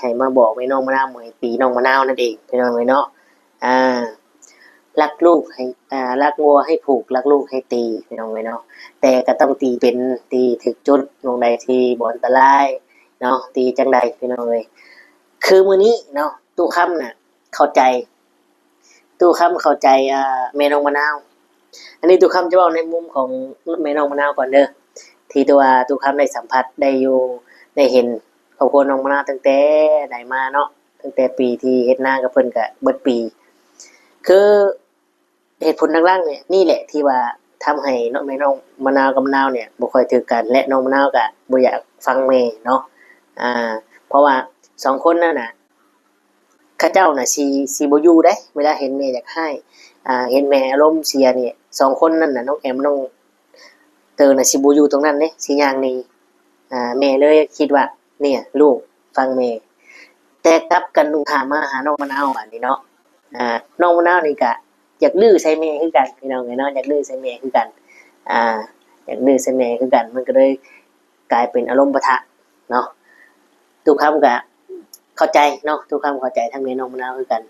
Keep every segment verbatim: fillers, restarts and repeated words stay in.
ให้มาบอกแม่น้องมะนาวบ่ให้ตีน้องมะนาวนั่นเองพี่น้องเอ้ยเนาะ อ่า รักลูกให้ อ่า รักงัวให้ผูก รักลูกให้ตีพี่น้องเอ้ยเนาะ แต่ก็ต้องตีเป็น ตีถืกจุด หม่องใดที่บ่อันตรายเนาะ ตีจั่งใดพี่น้องเอ้ย คือมื้อนี้เนาะ ตู้คำน่ะ เข้าใจ ตู้คำเข้าใจ อ่า แม่น้องมะนาว อันนี้ตู้คำจะเว้าในมุมของแม่น้องมะนาวก่อนเด้อ ที่ตัวตู้คำได้สัมผัส ได้อยู่ ได้เห็นครอบครัวน้องมะนาวตั้งแต่ใดมาเนาะ ตั้งแต่ปีที่เฮ็ดนากับเพิ่นก็เบิดปี คือเหตุผลหลักๆเนี่ย นี่แหละที่ว่าทำให้เนาะ แม่น้องมะนาวกับมะนาวเนี่ยบ่ค่อยถืกกัน และน้องมะนาวก็บ่อยากฟังแม่เนาะ อ่า เพราะว่าสองคนนั่นน่ะ เขาเจ้าน่ะสิ สิบ่อยู่เด้ เวลาเห็นแม่อยากร้าย อ่า เห็นแม่อารมณ์เสียนี่ สองคนนั่นน่ะ น้องแอม น้องเตอน่ะ สิบ่อยู่ตรงนั้นเด้ สิย่างหนี อ่า แม่เลยคิดว่า เนี่ย ลูกฟังแม่ แต่กลับกันตรงข้ามมาหาน้องมะนาวบาดนี้เนาะ อ่า น้องมะนาวนี่ก็อยากดื้อใส่แม่คือกันพี่น้องเอ้ยเนาะ อยากดื้อใส่แม่คือกัน อ่า อยากดื้อใส่แม่คือกัน มันก็เลยกลายเป็นอารมณ์ปะทะเนาะ ตู้คำก็เข้าใจเนาะ ตู้คำเข้าใจทั้งแม่น้องมะนาวคือกัน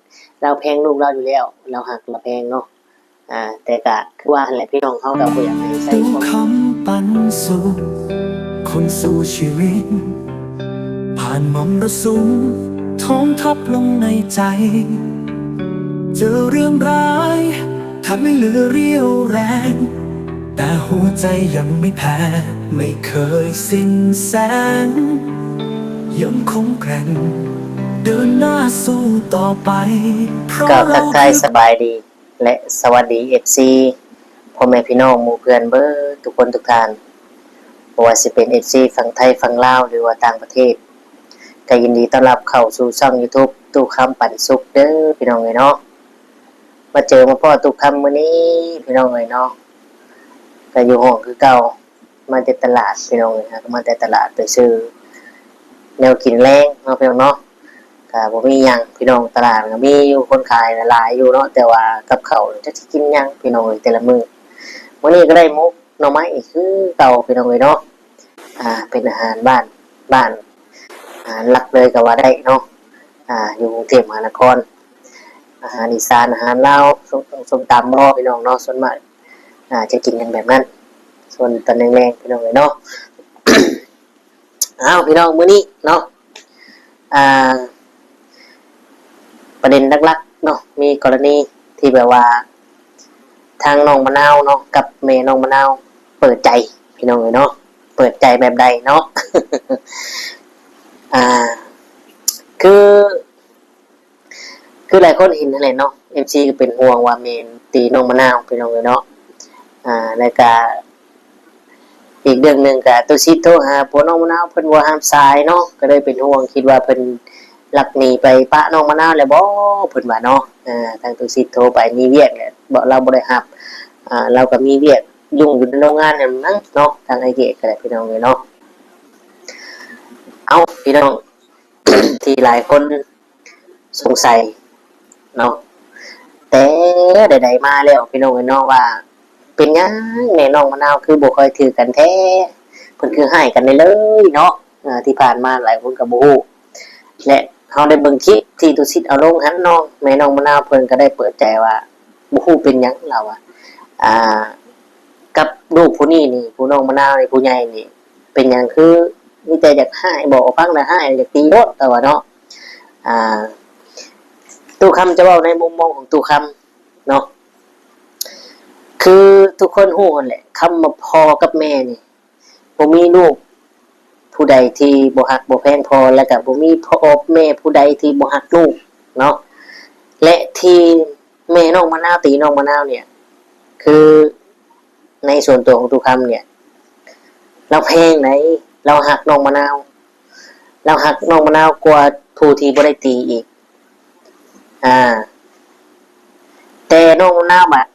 ลาวแพงลูกลาวอยู่แล้ว ลาวฮักลาวแพงเนาะ อ่า แต่ก็คือว่าหั่นแหละพี่น้อง เฮาก็บ่อยากให้ใส่ ตู้ ความ คำปันสุข คนสู้ชีวิต ผ่านมรสุม ท้องทับลงในใจ เจอเรื่องร้าย แทบไม่เหลือเรี่ยวแรง แต่หัวใจยังไม่แพ้ ไม่เคยสิ้นแสง ยังคงแกร่ง เดินหน้าสู้ต่อไป เพราะ กราบทักทาย เราคือ สบายดี และสวัสดี เอฟซี พ่อแม่พี่น้องหมู่เพื่อนเบิดทุกคนทุกท่าน บ่ว่าสิเป็น เอฟซี ฝั่งไทยฝั่งลาว หรือว่าต่างประเทศ ก็ยินดีต้อนรับเข้าสู่ช่อง YouTube ตู้คำปันสุขเด้อพี่น้องเอ้ยเนาะ มาเจอมาพ้อตู้คำมื้อนี้พี่น้องเอ้ยเนาะ ก็อยู่ห้องคือเก่า มาแต่ตลาดพี่น้องเอ้ย ก็มาแต่ตลาดไปซื้อแนวกินแลงเนาะพี่น้องเนาะ ก็บ่มีหยังพี่น้อง ตลาดก็มีอยู่คนขายหลายอยู่เนาะ แต่ว่ากับข้าวจักสิกินหยังพี่น้องเอ้ย แต่ละมื้อ มื้อนี้ก็ได้หมกหน่อไม้คือเก่าพี่น้องเอ้ยเนาะ อ่า เป็นอาหารบ้าน บ้าน อาหารหลักเลยก็ว่าได้เนาะ อ่า อยู่กรุงเทพมหานคร อาหารอีสาน อาหารลาว ส้ม ส้มตำบ่พี่น้องเนาะ ส่วนมาก อ่า จะกินกันแบบนั้น ส่วนตอนแลงๆพี่น้องเอ้ยเนาะ อ้าว พี่น้อง มื้อนี้เนาะ อ่า ประเด็นหลักๆเนาะ มีกรณีที่แบบว่า ทางน้องมะนาวเนาะ กับแม่น้องมะนาว เปิดใจพี่น้องเอ้ยเนาะ เปิดใจแบบใดเนาะ อ่า คือ คือหลายคนเห็นหั่นแหละเนาะ เอฟซี ก็เป็นห่วงว่าแม่นตีน้องมะนาวพี่น้องเอ้ยเนาะ อ่า แล้วก็ อีกเรื่องหนึ่งก็ ตุสิทธิ์โทรหาผัวน้องมะนาว เพิ่นบ่รับสายเนาะ ก็เลยเป็นห่วง คิดว่าเพิ่นลักหนีไปปะน้องมะนาวแล้วบ่ เพิ่นว่าเนาะ อ่า ทางตุสิทธิ์โทรไป มีเวียกแหละ บ่ ลาวบ่ได้รับ อ่า ลาวก็มีเวียก ยุ่งอยู่ในโรงงานนั่นมั้งเนาะ ทางอ้ายเกดก็ได้พี่น้องเอ้ยเนาะ เอ้า พี่น้อง ที่หลายคนสงสัยเนาะ แต่ใดๆมาแล้วพี่น้องเอ้ยเนาะ ว่าเป็นหยังแม่น้องมะนาวคือบ่ค่อยถืกกันแท้ เพิ่นคือร้ายกันได้เลยเนาะ อ่า ที่ผ่านมาหลายคนก็บ่ฮู้ และเฮาได้เบิ่งคลิปที่ตุสิทธิ์เอาลงหั่นเนาะ แม่น้องมะนาวเพิ่นก็ได้เปิดใจว่าบ่ฮู้เป็นหยัง ลาวว่า อ่า กับลูกผู้นี้นี่ ผู้น้องมะนาวนี่ ผู้ใหญ่นี่ เป็นหยังคือมีแต่อยากร้าย บอกว่าฟังแล้วร้าย อยากตีโลด ลาวว่าเนาะ อ่า ตู้คำจะเว้าในมุมมองของตู้คำเนาะ คือทุกคนฮู้หั่นแหละ คำว่าพ่อกับแม่นี่ บ่มีลูกผู้ใดที่บ่ฮักบ่แพงพ่อ และก็บ่มีพ่อแม่ผู้ใดที่บ่ฮักลูกเนาะ และที่แม่น้องมะนาวตีน้องมะนาวเนี่ย คือในส่วนตัวของตู้คำเนี่ย ลาวแพงได๋ ลาวฮักน้องมะนาว ลาวฮักน้องมะนาวกว่าผู้ที่บ่ได้ตีอีก อ่า แต่น้องมะนาวอะ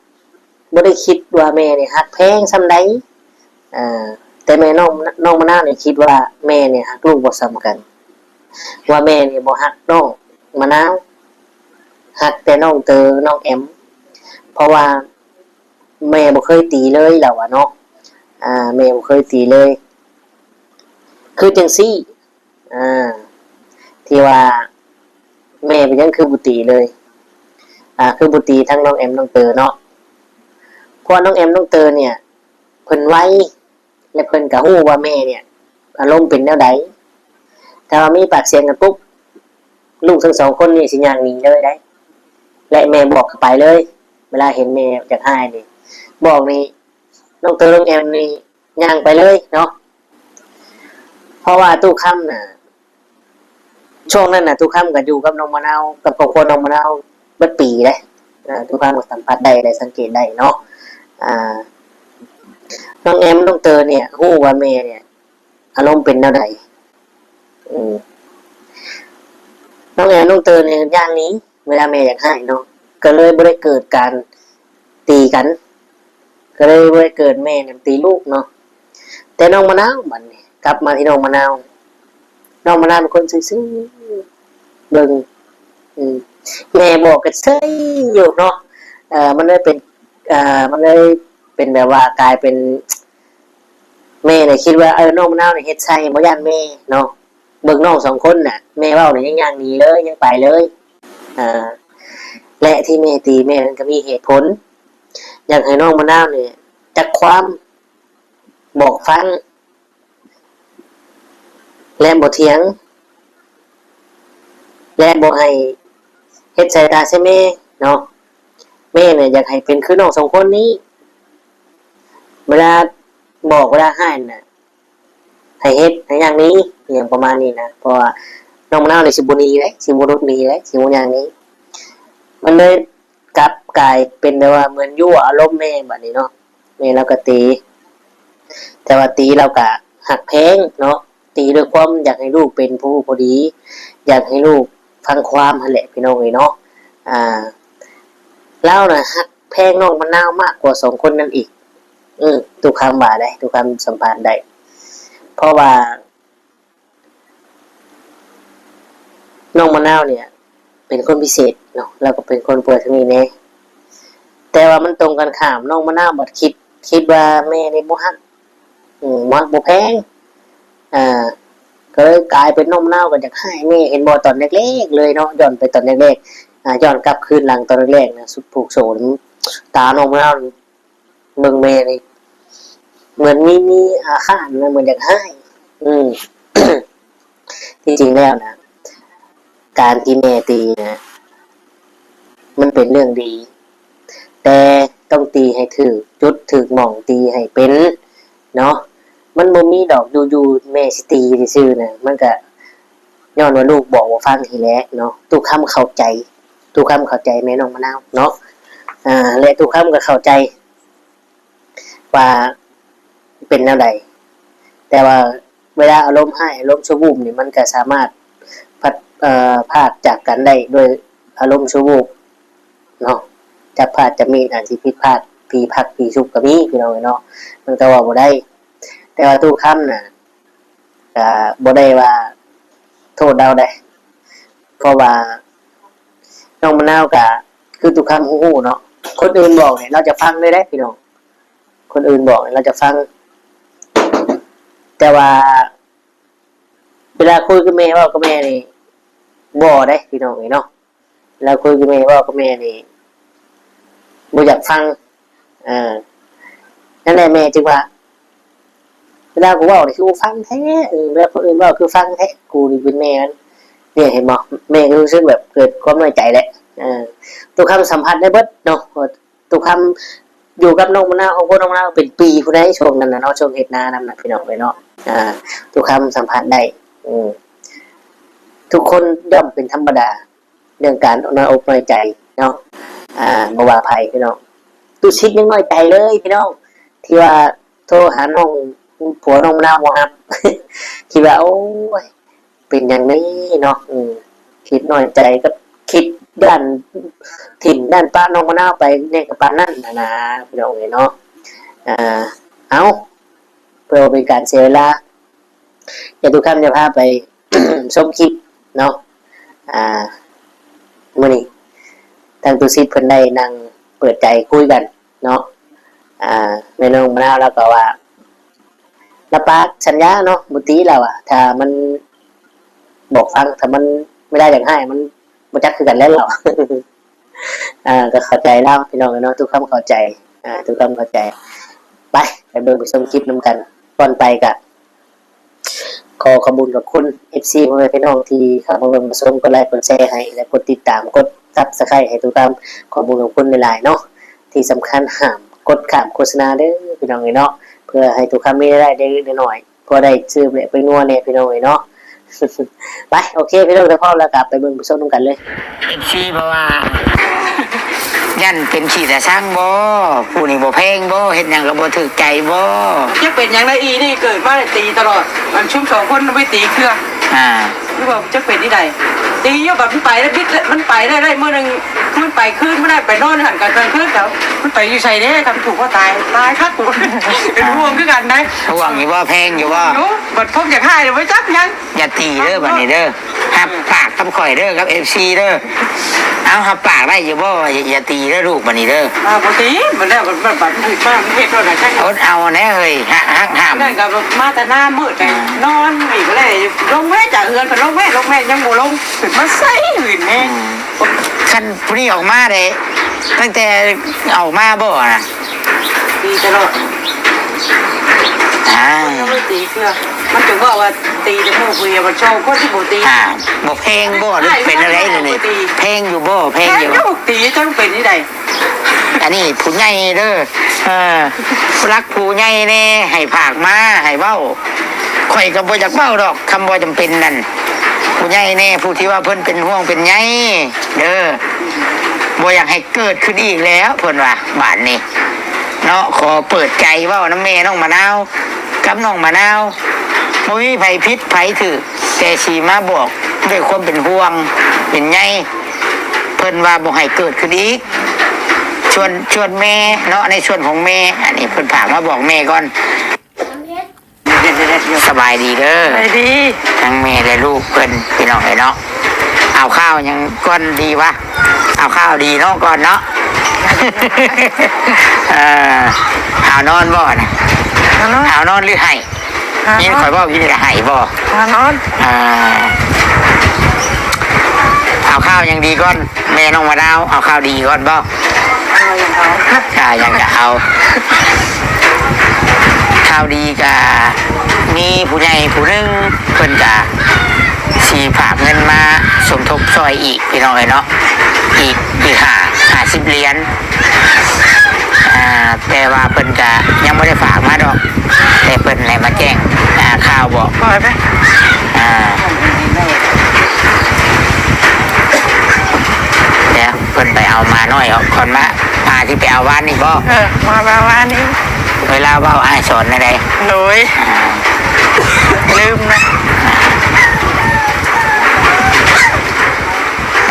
บ่ได้คิดว่าแม่นี่ฮักแพงส่ำใด อ่า แต่แม่น้อง น้องมะนาวนี่คิดว่าแม่นี่ฮักลูกบ่ส่ำกัน ว่าแม่นี่บ่ฮักน้องมะนาว ฮักแต่น้องเตอ น้องแอม เพราะว่าแม่บ่เคยตีเลย ลาวว่าเนาะ อ่า แม่บ่เคยตีเลย คือจั่งซี้ อ่า ที่ว่าแม่เป็นหยังคือบ่ตีเลย อ่า คือบ่ตีทั้งน้องแอมน้องเตอเนาะ เพราะว่าน้องแอมน้องเตอเนี่ย เพิ่นไว และเพิ่นก็ฮู้ว่าแม่เนี่ย อารมณ์เป็นแนวใด ถ้าว่ามีปากเสียงกันปุ๊บ ลูกทั้งสองคนนี่สิย่างหนีเลยได้ และแม่บอกก็ไปเลย เวลาเห็นแม่อยากอ้ายนี่ บอกนี่ น้องเตอน้องแอมนี่ย่างไปเลยเนาะ เพราะว่าตู้คำน่ะ ช่วงนั้นน่ะ ตู้คำก็อยู่กับน้องมะนาว กับครอบครัวน้องมะนาวเบิดปีเลย อ่า ตู้คำก็สัมผัสได้ ได้สังเกตได้เนาะ อ่า น้องแอมน้องเตอเนี่ย ฮู้ว่าแม่เนี่ย อารมณ์เป็นแนวใด อืม น้องแอมน้องเตอเนี่ยย่างหนี เวลาแม่อยากอ้ายเนาะ ก็เลยบ่ได้เกิดการตีกัน ก็เลยบ่ได้เกิดแม่เนี่ยตีลูกเนาะ แต่น้องมะนาวบัดนี้ กลับมาที่น้องมะนาว น้องมะนาวเป็นคนซื่อๆ เบิ่ง อืม แม่บอกก็เซยอยู่เนาะ เอ่อ มันเลยเป็น เอ่อ มันเลยเป็นแบบว่ากลายเป็น แม่เนี่ยคิดว่า เออ น้องมะนาวเนี่ยเฮ็ดใส่ บ่ย่านแม่เนาะ เบิ่งน้องสองคนน่ะ แม่เว้าเนี่ยยังย่างหนีเลย ยังไปเลย อ่า และที่แม่ตีแม่มันก็มีเหตุผล อยากให้น้องมะนาวเนี่ยจักความ บอกฟัง และบ่เถียง และบ่ให้เฮ็ดสายตาใส่แม่เนาะ แม่เนี่ยอยากให้เป็นคือน้องสองคนนี้ เวลาบอกเวลาอ้ายน่ะ ให้เฮ็ดให้ย่างหนี อหย่างประมาณนี้นะ เพราะว่าน้องมะนาวนี่สิบ่หนีเลย สิบ่หลุดหนีเลย สิบ่ย่างหนี มันเลยกลับกลายเป็นแบบว่าเหมือนยั่วอารมณ์แม่บัดนี้เนาะ แม่ลาวก็ตี แต่ว่าตีลาวก็ฮักแพงเนาะ ตีด้วยความอยากให้ลูกเป็นผู้พอดี อยากให้ลูกฟังความหั้นแหละพี่น้องเอ้ยเนาะ อ่า ลาวน่ะฮักแพงน้องมะนาวมากกว่าสองคนนั้นอีก อืม ตู้คำว่าได้ ตู้คำสัมผัสได้ เพราะว่า น้องมะนาวเนี่ย เป็นคนพิเศษเนาะ ลาวก็เป็นคนป่วยทางนี้แน่ แต่ว่ามันตรงกันข้าม น้องมะนาวบัดคิด คิดว่าแม่นี่บ่ฮัก อืม บ่ฮักบ่แพง อ่า ก็เลยกลายเป็นน้องมะนาวก็อยากอ้ายแม่ เห็นบ่ตอนแรกๆเลยเนาะ ย้อนไปตอนแรกๆ อ่า ย้อนกลับคืนหลังตอนแรกๆนะ สุดผูกโสน ตาน้องมะนาวนี่ เบิ่งแม่นี่ เหมือนมี มีอาฆาตนะ เหมือนอยากอ้าย อืม ที่จริงแล้วนะ การที่แม่ตีนะ มันเป็นเรื่องดี แต่ต้องตีให้ถืกจุดถืกหม่อง ตีให้เป็นเนาะ มันบ่มีดอกอยู่ๆแม่สิตีซื่อๆนะ มันก็ย้อนว่าลูกบอกบ่ฟังนี่แหละเนาะ ตู้คำเข้าใจ ตู้คำเข้าใจแม่น้องมะนาวเนาะ อ่า และตู้คำก็เข้าใจ ว่าเป็นแนวใด แต่ว่าเวลาอารมณ์ร้าย อารมณ์ชั่ววูบนี่ มันก็สามารถพลัด เอ่อ พรากจากกันได้ด้วยอารมณ์ชั่ววูบเนาะ จับพลัดจับมีด อาจสิผิดพลาด ผีผลักผีชุบก็มี พี่น้องเอ้ยเนาะ มันก็เว้าบ่ได้ แต่ว่าตู้คำน่ะ ก็บ่ได้ว่าโทษลาวได้ เพราะว่าน้องมะนาวก็คือตู้คำฮู้ๆเนาะ คนอื่นบอกเนี่ยลาวจะฟังเลยเด้พี่น้อง คนอื่นบอกเนี่ยลาวจะฟัง แต่ว่า เวลาคุยกับแม่ เว้ากับแม่นี่ บ่ได้พี่น้องเอ้ยเนาะ เวลาคุยกับแม่ เว้ากับแม่นี่ บ่อยากฟัง เออ นั่นแหละแม่จึงว่า เวลากูเว้านี่คือบ่ฟังแท้ เออ เวลาคนอื่นเว้าคือฟังแท้ กูนี่เป็นแม่มัน เนี่ยเห็นบ่ แม่ก็รู้สึกแบบเกิดความน้อยใจแหละ เออ ตู้คำสัมผัสได้เบิดเนาะ ตู้คำอยู่กับน้องมะนาว ครอบครัวน้องมะนาวเป็นปีพู้นใด๋ ช่วงนั้นน่ะเนาะ ช่วงเฮ็ดนานำน่ะพี่น้องเอ้ยเนาะ อ่า ตู้คำสัมผัสได้ อืม ทุกคนย่อมเป็นธรรมดา เรื่องการน้อยอกน้อยใจเนาะ อ่า บ่ว่าไผพี่น้อง ตู้ชิดยังน้อยใจเลยพี่น้อง ที่ว่าโทรหาน้อง ผัวน้องมะนาวบ่รับ คิดว่า โอ้ย เป็นหยังแน่เนาะ อืม คิดน้อยใจกับคิดย้านถิ่มย้านปะน้องมะนาวไปแน่ก็ปานนั้นน่ะนะ พี่น้องเอ้ยเนาะ อ่า เอ้า เพื่อบ่เป็นการเสียเวลา เดี๋ยวตู้คำจะพาไป ชมคลิปเนาะ อ่า มื้อนี้ ทางตู้ชิดเพิ่นได้นั่งเปิดใจคุยกันเนาะ อ่า แม่น้องมะนาวลาวก็ว่า รับปากสัญญาเนาะ บ่ตีลาวอะ ถ้ามัน บอกฟัง ถ้ามันไม่ได้อย่างให้มันบ่จักคือกันแล้วเรา อ่า ก็เข้าใจแล้วพี่น้องเนาะ ทุกความเข้าใจ อ่า ทุกความเข้าใจ ไป ไปเบิ่งไปชมคลิปนำกัน ก่อนไปก็ ขอขอบคุณขอบคุณ เอฟซี พ่อแม่พี่น้องที่เข้ามาเบิ่งมาชม กดไลค์กดแชร์ให้ และกดติดตาม กด Subscribe ให้ทุกท่าน ขอบคุณขอบคุณหลายๆเนาะ ที่สำคัญห้ามกดข้ามโฆษณาเด้อพี่น้องเอ้ยเนาะ เพื่อให้ทุกท่านมีรายได้เล็กๆน้อยๆ พอได้ซื้อแหละไปนัวแน่พี่น้องเอ้ยเนาะ ไป โอเค พี่น้อง ถ้าพร้อมแล้วก็ไปเบิ่งไปชมนำกันเลย เอฟซี เพราะว่า ย่านเป็นขี้ตาซังบ่ ผู้นี่บ่แพงบ่ เฮ็ดหยังก็บ่ถูกใจบ่ จักเป็นหยังได๋ อีนี่เกิดมาได้ตีตลอด มันชุมสองคนไปตีเครือ อ่า หรือว่าจักเป็นที่ใด ตีอยู่บัดมันไปแล้วบิดแล้ว มันไปได้ ได้มื้อหนึ่ง มันไปคืน มันได้ไปนอนหันกันกลางคืนแล้ว มันไปอยู่ไสเด้ คันผูกคอตาย ตายคักกู เป็นห่วงคือกันนะ ห่วงอยู่บ่ แพงอยู่บ่ อยู่ บัดพวกอยากหายเลย บ่จักหยัง อย่าตีเด้อ บัดนี้เด้อ รับปากกับข่อยเด้อ กับ เอฟซี เด้อ เอา รับปากได้อยู่บ่ อย่า อย่าตีเด้อลูก บัดนี้เด้อ อ่า บ่ตี มันแล้ว มัน มัน มัน มันเฮ็ดโดนอะไร อดเอาแน่เฮ้ย ฮัก ฮักห้าม นั่นก็มาแต่หน้ามืดเลย อ่า นอนอีกเลย ลงแม่จากเฮือน ลงแม่ ลงแม่ยังบ่ลง ขึ้นมาใส่หื่นแม่ อืม คันผู้นี้ออกมาเด้ ตั้งแต่ออกมาบ่นะ ตีตลอด อ่า มันไม่ตีเพื่อ มันถึงบอกว่าตีแต่หมู่ผู้เดียว มันชอบคนที่บ่ตี อ่า บ่แพงบ่ หรือเป็นอะไรนี่ บ่ตี แพงอยู่บ่ แพงอยู่ แพงอยู่ ตีจังเป็นที่ใด อันนี้ผู้ใหญ่เด้อ เออ รักผู้ใหญ่แน่ ให้ฝากมา ให้เว้า ข่อยก็บ่อยากเว้าดอก คำบ่จำเป็นนั่น ผู้ใหญ่แน่ ผู้ที่ว่าเพิ่นเป็นห่วงเป็นใยเด้อ บ่อยากให้เกิดขึ้นอีกแล้ว เพิ่นว่า บาดนี้ เนาะ ขอเปิดใจเว้านำแม่น้องมะนาว กับน้องมะนาว บ่มีไผผิดไผถูก แต่สิมาบอกด้วยความเป็นห่วงเป็นใย เพิ่นว่าบ่ให้เกิดขึ้นอีก ส่วน ส่วนแม่เนาะ ในส่วนของแม่ อันนี้เพิ่นฝากมาบอกแม่ก่อน สบายดีเด้อ สบายดี ทั้งแม่และลูกเพิ่น พี่น้องเอ้ยเนาะ เอาข่าวหยังก่อนดีวะ เอาข่าวดีเนาะก่อนเนาะ เออ เอานอนบ่นะ เอานอน เอานอนหรือไห้ เอานอน ยินข่อยเว้าอยู่นี่ก็ไห้บ่ เอานอน อ่า เอาข่าวหยังดีก่อน แม่น้องมะนาว เอาข่าวดีก่อนบ่ เอาหยังเอา อ่า หยังก็เอา ข่าวดีก็มีผู้ใหญ่ผู้หนึ่ง เพิ่นก็สิฝากเงินมาสมทบซอยอีก พี่น้องเอ้ยเนาะ อีก อีกห้า ห้าสิบเหรียญ อ่า แต่ว่าเพิ่นก็ยังบ่ได้ฝากมาดอก แต่เพิ่นให้มาแจ้ง อ่า ข่าวบอก ปล่อยไป อ่า เดี๋ยวเพิ่นไปเอามาน้อยออกก่อน มา มาที่ไปเอาวานนี่บ่ เออ มา มา มานี่ เวลาเว้าอ้ายสอนแนวใด โดย อ่า ลืมนะ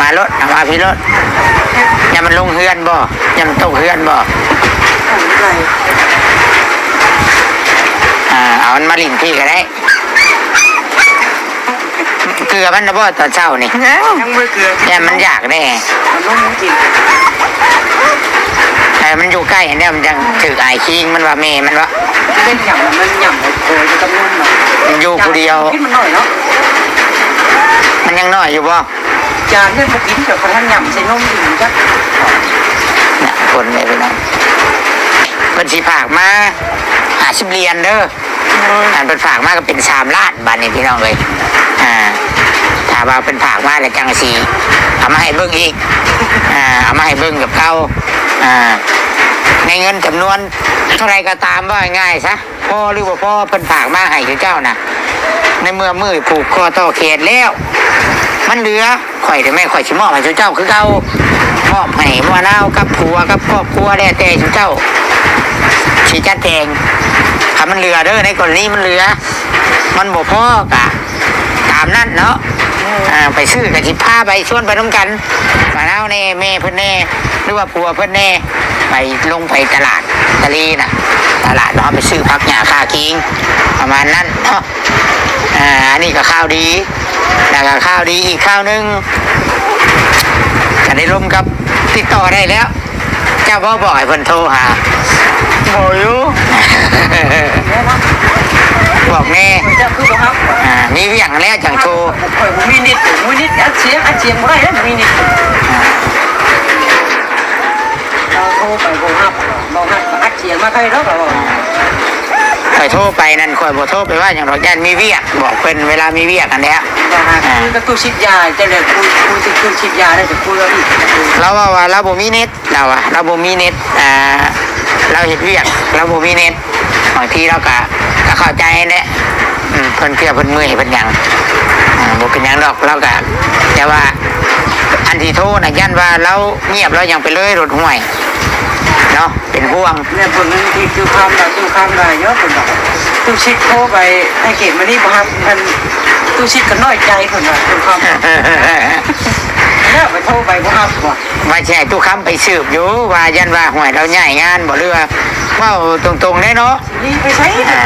มาโลด เอามาพี่โลด อย่ามันลงเฮือนบ่ อย่ามันตกเฮือนบ่ อ่า เอามันมาหลิ้นพี่ก็ได้ เกลือมันนะบ่ตอนเช้านี่ ยัง ยังบ่เกลือ อย่ามันอยากแน่ มันลงจริง เออ มันอยู่ใกล้อันเนี้ย มันยังถืออายคิง มันว่าแม่มันว่า เล่นหยัง มันหยัง โอ้ย จะต้องนุ่มหน่อย มันอยู่ผู้เดียว กินมันหน่อยเนาะ มันยังน้อยอยู่บ่ จานเนี่ยบ่กิน เดี๋ยวเขาทำหยังใส่นมอยู่จ้ะ น่ะ คนเลยพี่น้อง เพิ่นสิฝากมาห้าสิบเหรียญเด้อ โอ้ย อันเพิ่นฝากมาก็เป็นสามล้าน บาดนี้พี่น้องเอ้ย อ่า ถ้าว่าเพิ่นฝากมาแล้วจังสิเอามาให้เบิ่งอีก อ่า เอามาให้เบิ่งกับเก่า อ่า ในเงินจำนวนเท่าไรก็ตาม ว่าง่ายๆซะ พอหรือบ่พอ เพิ่นฝากมาให้เจ้านะ ในเมื่อมื้อผูกคอต่อแขนแล้ว มันเหลือ ข่อยเด้อแม่ ข่อยสิมอบให้เจ้าคือเก่า มอบให้มะนาวกับผัวกับครอบครัว แล้วแต่เจ้าสิจัดแจง ถ้ามันเหลือเด้อ ในกรณีมันเหลือ มันบ่พอกะตามนั้นเนาะ อ่า ไปซื้อกะสิพาไปชวนไปนำกัน มะนาวแน่ แม่เพิ่นแน่ หรือว่าผัวเพิ่นแน่ ไปลงไปตลาดตะลีน่ะ ตลาดเนาะ ไปซื้อผักหญ้าค่าคิง ประมาณนั้นเนาะ อ่า อันนี้ก็ข่าวดี แล้วก็ข่าวดีอีกข่าวหนึ่ง ก็ได้ลมกับติดต่อได้แล้ว เจ้าบ่บอกให้เพิ่นโทรหา บอกอยู่ บอกแน่ เจ้าคือบ่ฮับ อ่า มีเวียกแล้วจังโทร ข่อยบ่มีเน็ต บ่มีเน็ต อัดเสียง อัดเสียงบ่ได้เด้อ บ่มีเน็ต อ่า เราโทรไปบ่ฮับ บ่ฮับ อัดเสียงมาใครเนาะ ข่อยโทรไปนั่น ข่อยบ่โทรไปว่าหยังดอก ย่านมีเวียก บอกเพิ่นเวลามีเวียกนั่นแหละ ว่าหา อ่า คุยกับตู้ฉีดยา จะเลยคุย คุยกับตู้ฉีดยาได้ จะคุยกับอีก เราว่า ว่าเราบ่มีเน็ต เราอะ เราบ่มีเน็ต อ่า เราเฮ็ดเวียก เราบ่มีเน็ต บางทีเราก็ ก็เข้าใจแหละ อืม เพิ่นเพลีย เพิ่นเมื่อย เพิ่นหยัง อ่า บ่เป็นหยังดอก เราก็ แต่ว่า อันที่โทรน่ะ ย่านว่าเราเงียบ เรายังไปเลยโลด ห่วย เนาะ เป็นห่วง เนี่ย เพิ่นนั่นที่ตู้คำน่ะ ตู้คำน่ะ เยอะ เพิ่นบอก ตู้ชิดโทรไปให้เกตมานี่บ่ฮับ มัน ตู้ชิดก็น้อยใจ เพิ่นว่า ตู้คำ แล้วไปโทรไปบ่ฮับว่ะ ว่าสิให้ตู้คำไปสืบอยู่ ว่าย่านว่าห่วยเราย้ายงานบ่ หรือว่าเว้าตรงๆ ได้เนาะ นี่ไปใช้ อ่า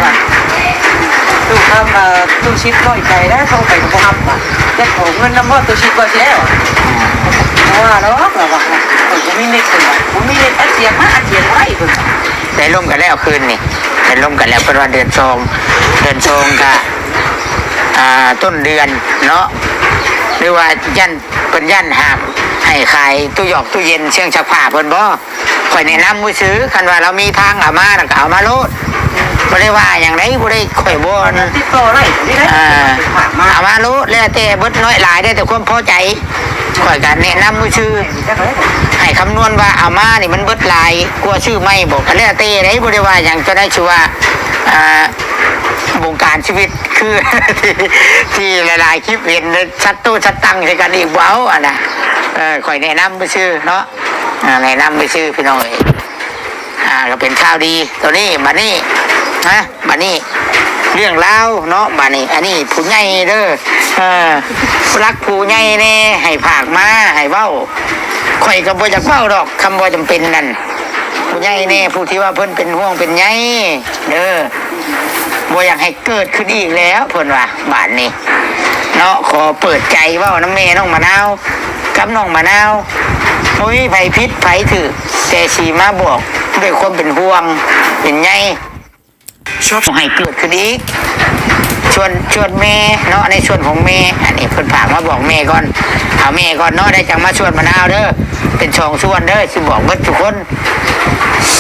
ตู้คำ เอ่อ ตู้ชิดน้อยใจแล้ว โทรไปก็บ่ฮับว่ะ จะขอเงินนำบ่ ตู้ชิดก็สิแล้วอะ เพราะว่าเนาะ เราว่า เออ บ่มีเน็ต เพิ่นว่า บ่มีเน็ต อัดเสียงมา อัดเสียงบ่ได้ เพิ่นว่า ได้ลมกันแล้วคืนนี่ ได้ลมกันแล้ว เพิ่นว่าเดือนสอง เดือนสองกะ อ่า ต้นเดือนเนาะ หรือว่าย่าน เพิ่นย่านห้ามให้ขายตู้หยอกตู้เย็น เครื่องซักผ้าเพิ่นบ่ ข่อยแนะนำซื่อๆ คันว่าเรามีทางเอามาแล้วก็เอามาโลด บ่ได้ว่าหยังใด บ่ได้ ข่อยบ่ ติดต่อได้ นี่ได้ อ่า ฝากมา เอามาโลด แล้วแต่เบิดน้อยหลาย ได้แต่ความพอใจ ข่อยก็แนะนำซื่อๆ ให้คำนวณว่าเอามานี่มันเบิดหลายกว่าซื้อใหม่บ่ ก็แล้วแต่เด้ บ่ได้ว่าหยัง เจ้าได้ชื่อว่า อ่า วงการชีวิตคือ ที่ ที่หลายๆ คลิปเห็นชัดตู้ชัดตังใส่กันอีก บ่เอาอะนะ เออ ข่อยแนะนำซื่อๆ เนาะ อ่า แนะนำซื่อๆ พี่น้องเอ้ย อ่า ก็เป็นข่าวดีตัวนี้ บัดนี้ นะ บัดนี้ เรื่องราวเนาะ บัดนี้ อันนี้ผู้ใหญ่เด้อ เออ ผู้รักผู้ใหญ่แน่ ให้ฝากมา ให้เว้า ข่อยก็บ่อยากเว้าดอก คำบ่จำเป็นนั่น ผู้ใหญ่แน่ ผู้ที่ว่าเพิ่นเป็นห่วงเป็นใย เด้อ บ่อยากให้เกิดขึ้นอีกแล้ว เพิ่นว่า บาดนี้ เนาะ ขอเปิดใจเว้านำแม่น้องมะนาว กับน้องมะนาว บ่มีไผผิดไผถูก แต่สิมาบอกด้วยความเป็นห่วง เป็นใย ชอบ บ่ให้เกิดขึ้นอีก ส่วน ส่วนแม่เนาะ ในส่วนของแม่ อันนี้เพิ่นฝากมาบอกแม่ก่อน เอาแม่ก่อนเนาะ ได้จังมาส่วนมะนาวเด้อ เป็นสองส่วนเด้อ สิบอกเบิดทุกคน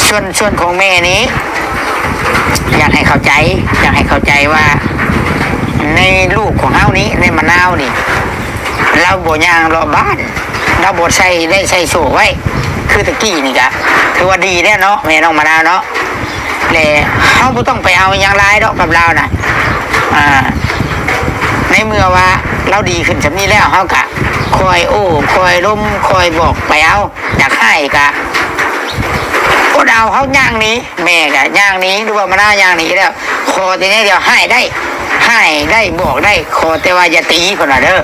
ส่วน ส่วนของแม่นี้ อยากให้เข้าใจ อยากให้เข้าใจว่า ในลูกของเฮานี้ ในมะนาวนี่ เราบ่ย่างเลาะบ้าน เราบ่ใส่ ได้ใส่โซ่ไว้ คือตะกี้นี่กะ ถือว่าดีแล้วเนาะ แม่น้องมะนาวเนาะ และเฮาบ่ต้องไปเอาหยังหลายดอกกับลาวน่ะ อ่า ในเมื่อว่าเราดีขึ้นส่ำนี้แล้ว เฮากะคอยโอ้ คอยล้ม คอยบอกไปเอา อยากให้กะอดเอา เฮาย่างหนี แม่กะย่างหนี หรือว่ามะนาวย่างหนีแล้ว ขอแต่แนวเดียว ให้ได้ ให้ได้ บอกได้ ขอแต่ว่าอย่าตี เพิ่นว่าเด้อ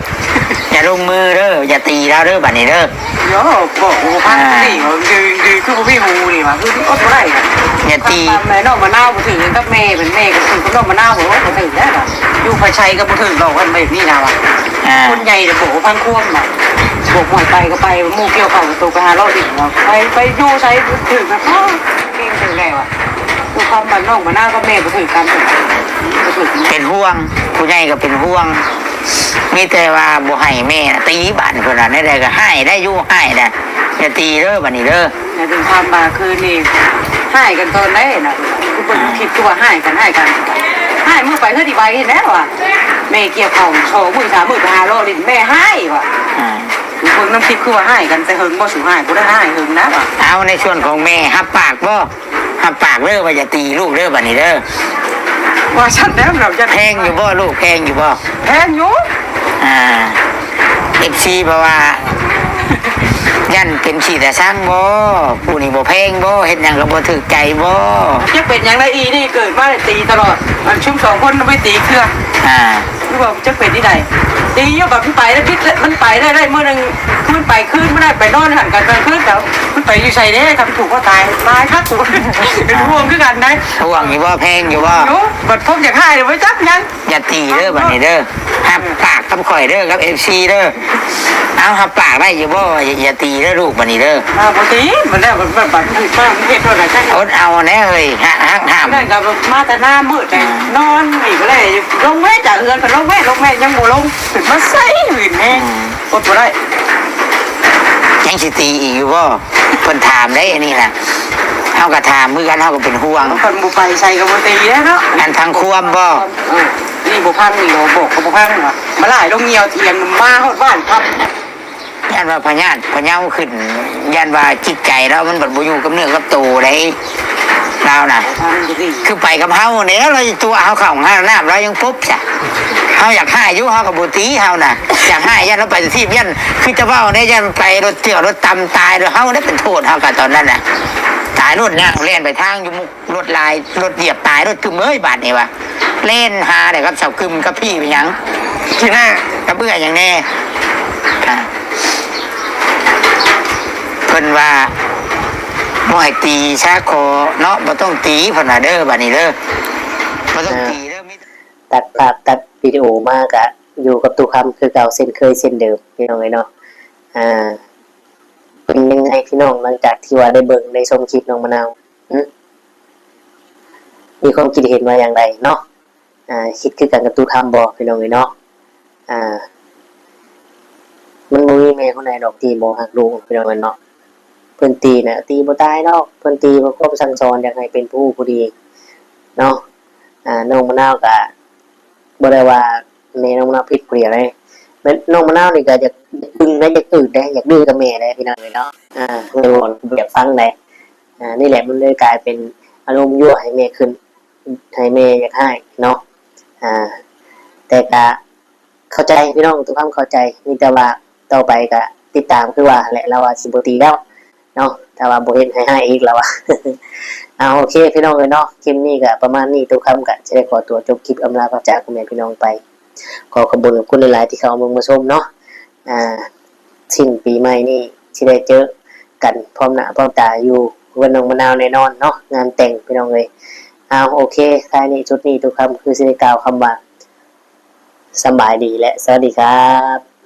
อย่าลงมือเด้อ อย่าตีลาวเด้อ บัดนี้เด้อ โย บอกบ่ฟัง อ่า นี่ ยืน ยืนคือบ่มีหูนี่หว่า คืออดบ่ได้อะ อย่าตี ตามแม่น้องมะนาวบ่ถือกับแม่ เป็นแม่ก็ถือกับน้องมะนาว บ่ บ่ถือแล้วล่ะ อยู่ไผไสก็บ่ถือดอก คันแบบนี้นะว่ะ อ่า คนใหญ่น่ะบอกบ่ฟังความน่ะ บอกหวยไปก็ไป หมู่เกี่ยวข้าวก็ตกไปหาเลาะดินเนาะ ไป ไปอยู่ไสถือกับเขา เก่งจังแล้วอะ คือความบ้านน้องมะนาวกับแม่บ่ถือกัน บ่ถือกัน เป็นห่วง ผู้ใหญ่ก็เป็นห่วง มีแต่ว่าบ่ให้แม่น่ะตี บาดนี้เพิ่นว่าแนวใดก็ให้ได้อยู่ ให้น่ะ อย่าตีเด้อ บัดนี้เด้อ แต่ถึงความว่าคืนนี้ ให้กันตอนใดน่ะ คือเพิ่นคิดคือว่าให้กัน ให้กัน ให้มื้อไปเฮือนอีใบเห็นแล้วว่ะ แม่เกี่ยวข้าวสองมื้อสามมื้อไปหาเลาะเล่น แม่ให้ว่ะ อ่า คือเพิ่นนำคิดคือว่าให้กันแต่เฮิงบ่ สูให้บ่ได้ให้เฮิงนะว่ะ เอา ในส่วนของแม่รับปากบ่ รับปากเด้อว่าอย่าตีลูกเด้อ บัดนี้เด้อ ว่าซั่นแล้วเราจะ แพงอยู่บ่ลูก แพงอยู่บ่ แพงอยู่ อ่า เอฟซี เพราะว่า ย่านเป็นขี้ตาซังบ่ ผู้นี้บ่แพงบ่ เฮ็ดหยังก็บ่ถูกใจบ่ จักเป็นหยังได๋ อีนี่เกิดมาได้ตีตลอด มันชุมสองคนมันไปตีเครือ อ่า คือว่าจักเป็นที่ใด ตีอยู่แบบมันไปแล้วพิษมันไปได้ ได้มื้อหนึ่ง มันไปคืน มันได้ไปนอนหันกันกลางคืนแล้ว มันไปอยู่ไสเด้ ทำถูกก็ตาย ตายคักกู เป็นห่วงคือกันนะ ห่วงอยู่บ่ แพงอยู่บ่ อยู่ บัดพบอยากให้เลย บ่จักหยัง อย่าตีเด้อ บัดนี้เด้อ รับปากกับข่อยเด้อ กับเอฟซี เด้อ เอาหับปากได้อยู่บ่ อย่าอย่าตีเด้อลูกบัดนี้เด้อ อ่าปกติมันได้มันมันมันมันมันเฮ็ดโดนอะไรกัน อดเอาแน่เฮ้ยหักหักห้าม นั่นก็มาแต่หน้ามืดเลยนอนอีกเลยลงแม่จากเฮือนไปลงแม่ลงแม่ยังบ่ลงมาใส่หืนแม่อดบ่ได้ ยังสิตีอีกอยู่บ่เพิ่นถามได้อันนี้นะเฮาก็ถามคือกันเฮาก็เป็นห่วง คนบ่ไปใส่ก็บ่ตีแล้วเนาะ อันพังความบ่ เออนี่บ่พังนี่เราบอกก็บ่พังว่ะมาหลายลงเหี่ยวเทียนมาฮอดบ้านครับ ย่านว่าพญาติพะเยาขึ้นย่านว่าจิตใจเรามันบัดบ่อยู่กับเนื้อกับตัวได้ลาวน่ะ พังก็ดี คือไปกับเฮาเนี่ยเราตัวเฮาเข้าห้าน้ำเรายังปุ๊บจ้ะเฮาอยากให้อยู่เฮากับบุตีเฮาน่ะ อยากให้ย่านเราไปทีบย่านคือจะเว้าเนี่ยย่านไปรถเตี้ยวรถตำตายโดยเฮาได้เป็นโทษเฮากับตอนนั้นน่ะ ตายรถยางแล่นไปทางอยู่มุกรถลายรถเหยียบตายรถกึมเอ้ยบาดนี่วะเล่นหาเลยครับเสากึมกับพี่เป็นหยังที่หน้ากับเพื่ออย่างแน่อ่ะ เพิ่นว่าบ่ให้ตีซะขอเนาะบ่ต้องตีเพิ่นว่าเด้อบัดนี้เด้อบ่ต้องตีเด้อมี ตัดภาพตัดวิดีโอมากะอยู่กับตู้คำคือเก่าเช่นเคยเช่นเดิมพี่น้องเอ้ยเนาะอ่า เป็นยังไงพี่น้องหลังจากที่ว่าได้เบิ่งได้ชมคลิปน้องมะนาวหึมีความคิดเห็นว่าอย่างไรเนาะอ่า คิดคือกันกับตู้คำบ่พี่น้องเอ้ยเนาะอ่า มันบ่มีแม่คนใดดอกที่บ่ฮักลูกพี่น้องเอ้ยเนาะเพิ่นตีน่ะตีบ่ตายดอกเพิ่นตีเพื่อความสั่งสอนอยากให้เป็นผู้ผู้ดีเนาะอ่าน้องมะนาวกะ บ่ได้ว่าแม่น้องมะนาวผิดผู้เดียวเด้แม่น้องมะนาวนี่ก็อยากอยากอึ้งได้อยากอึดได้อยากดื้อกับแม่ได้พี่น้องเอ้ยเนาะอ่าแม่บอกอยากฟังได้อ่านี่แหละมันเลยกลายเป็นอารมณ์ยั่วให้แม่ขึ้นให้แม่อยากให้เนาะอ่า แต่ก็เข้าใจพี่น้องทุกความเข้าใจมีแต่ว่าต่อไปก็ติดตามคือว่าแหละเราอาจสิบ่ตีแล้ว เนาะถ้าว่าบ่เฮ็ดให้ให้อีกแล้ววะ เอาโอเคพี่น้องเอ้ยเนาะคลิปนี้ก็ประมาณนี้ตู้คำก็จะได้ขอตัวจบคลิปอำลาพระจากพ่อแม่พี่น้องไป ขอขอบคุณขอบคุณหลายๆที่เข้ามาเบิ่งมาชมเนาะอ่าสิ้นปีใหม่นี่สิได้เจอกันพร้อมหน้าพร้อมตาอยู่เพื่อนน้องมะนาวแน่นอนเนาะงานแต่งพี่น้องเอ้ยเอาโอเคท้ายนี้สุดนี้ตู้คำคือสิได้กล่าวคำว่าสำบายดีและสวัสดีครับ